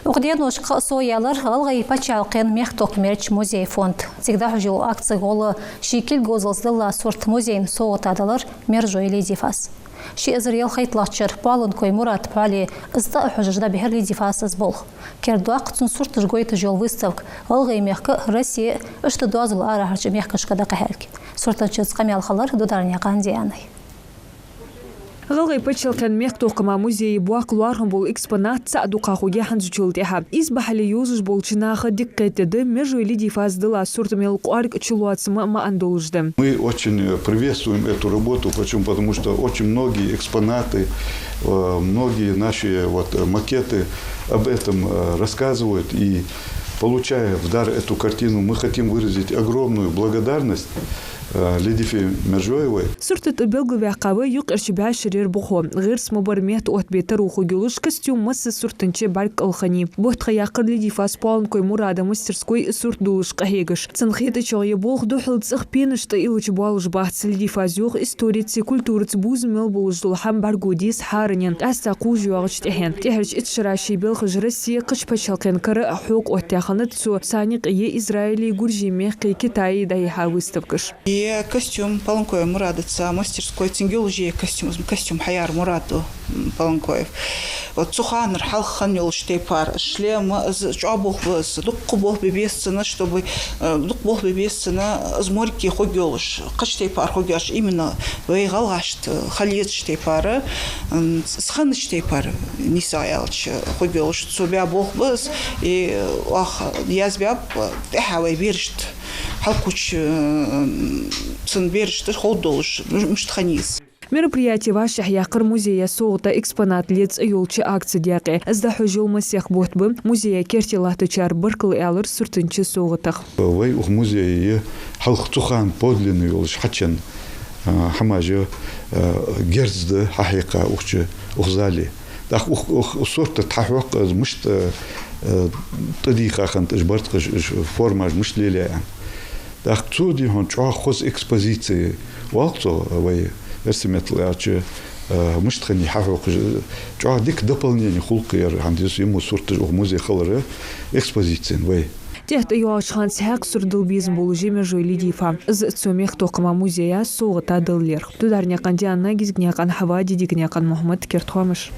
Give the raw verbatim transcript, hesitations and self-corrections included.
Укх деношка кхы а совъяьлар ГӀалгӀай паччахьалкхен мехкатохкамерча музея фонд. Цига дӀахьош йолча акце гӀолла ший кулг говзалца дилла сурт музейна совгӀата далар Мержой Лидифас. Ши эзар ялхайтталагӀча шера Полонкой Мурада пхьоали из тӀа а хьожаш дӀабихьар Лидифас из болх. Кердоаккх цун сурташ гойташ йола выставка ГӀалгӀай мехка а, Россе а, иштта доазол арахьарча мехкашка дӀакхахьарга. Суртанчаца къамаьл хилар Дударнаькъан Дианай. ГӀалгӀай паччахьалкхен мехкатохкама музея боккха лоархӀам бола экспонат цаӀ дукха хургья хӀанзчул тӀехьа. Из бахьале йовзаш болча наха дика кхетаде да Мержой Лидифас дилла сурт мел кӀоарга чулоацам маӀан долаш да. Мы очень, э, приветствуем эту работу. Почему? Потому что очень многие экспонаты, э, многие наши вот, э, макеты об этом, э, рассказывают. И, получая в дар эту картину, мы хотим выразить огромную благодарность, э, Лидифе Мержоевой. Сурта тӀа белгалваьккхав юкъерча бӀаьшерера бӀухо. ГӀирс ма барра метта оттабе таро хургйолаш, костюм масса суртанча бӀарга кӀал хиннай. Бутт ха яьккхар Лидифас Полонкой Мурада мастерской сурт дуллаш къахьегаш. Цун хетачох, ер болх духхьал цӀагӀа пенаш тӀа иллача боалаш бац. Лидифас йоах, историяца, культураца бувзам мел болаш дола хӀама бӀаргаго деза хӀаранена, къаьстта кхувш йоагӀача тӀехьенна. ТӀехьарча итт шера ший балхаш Россе а, кхыча паччахьалкхен кара а хьокха оттаяь хиннад цо, царна юкъе Израиле, Гурже мехка, Китае дӀайихьа выставкаш. Ер костюм Полонкой Мурадаца мастерской, цун йолаш я костюм, костюм хьаяьр Мурад ва, м, Полонкоев. Вот цу ханара хьалха хинна йолча тайпара шлем, из чӀоагӀа болх ба из, дукха болх бе беза цунна, чтобы, э, дукха болх бе беза цунна, из морг хургйолаш, кхыча тайпара хургйолаш, именно вай гӀалгӀашта хила езача тайпара, м, из хиннача тайпара, нийсагӀа аьлча, хургйолаш, цо баь болх ба из, и, э, оаха язбаьб, тӀехьа вай берашта хьалкхувча, м, цун берашта ховргдолаш, мишта хиннай из. Мероприяти вӀашагӀъяьккхар музея совгӀата экспонат ле цӀи йолча акце даькъе. Из дӀахьош йола масех бутт ба музея керте латтачар баркал аьлар суртанча совгӀатах. Вай укх музее хьалха цу хана подлинный йолаш хьачуенна, а, хӀамаш, а, герз да хьахьекха укх чу, укх зале. ТӀаккха укх, укх сурта тӀа хьахьокх из мишта, э, э, тӀадийха хиннад уж барзкъаш, уж формаш мишта лелаяьй аьнна. ТӀаккха цу дийнахьа чӀоагӀа хоза экспозици оал цох, вай эрсий меттала аьлча, э, мишта хиннай хьахьокхаш, чӀоагӀа дика дополнение хул-кх ер, хӀана аьлча ер мо сурташ укх музее хилар экспозицена вай. ТӀехьа тӀайоагӀача хана цхьаькха сурт дилла безам болаш я Мержой Лидифа. Из цо мехкатохкама музея совгӀата дала лерхӀ. Дударнаькъан Диана, Гизгнаькъан Хьава, Дидигнаькъан Мухьмад, Керда хоамаш.